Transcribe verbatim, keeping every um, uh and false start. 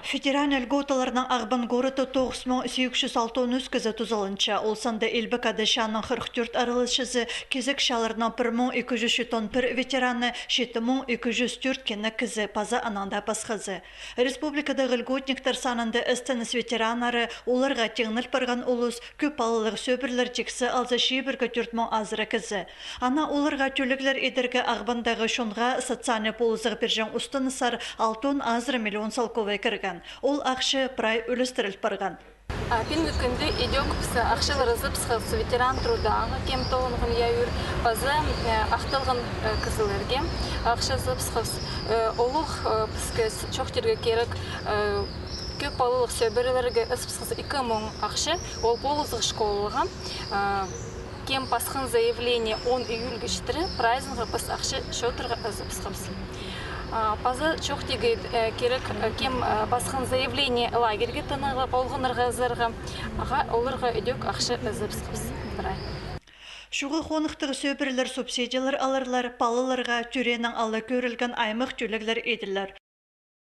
Федеральный льготаларнаң Ағбан городта тоғыс муң сигіс чӱс алтон ӱс кізі тузаланча. Ол санда Илбек Ада чааның хырых тӧрт араласчызы, Кизек чааларнаң пір муң ікі чӱс читон пір ветераны, читі муң ікі чӱс тӧрт кенек кізі паза анаң даа пасхазы. Республикадағы льготниктер санында СТНС ветераннары, оларға тиңнел парған улус, кӧп палалығ сӧбірелер тиксі алза чибіргі тӧрт муң азыра кізі. Ана оларға тӧлеглер идерге Ағбандағы чонға социальный полызығ пирҷең устаныстар алтон азыра миллион салковай кірген. Ол ахча прай ӱлестіріл парған. А, пӱӱнгі кӱнде идӧк піс ахчалар ызыбысхабыс ветеран трудааға, кем тоғынған я ӱр, паза, э, ахталған, э, кізілерге ахча ызыбысхабыс. Э, олох, э, піске с-, чоохтирға кирек, э, кӧп палалығ сӧбірелерге ызыбысхабыс ікі муң ахча, ол полызығ школаға, э, кем пасхан заявление он июльге читіре, прайзынға піс ахча чоохтирға ызыбысхабыс. А, паза чоохтирға, э, кирек, э, кем, э, пасхан заявление лагерьге тынағлап алғаннарға ызарға, аға, оларға идӧк ахча ызыбысхабыс. Прай. Чуға хоныхтығ сӧбірелер субсидиялар аларлар, палаларға тӧреенең ала кӧрілген аймах тӧлеглер идерлер.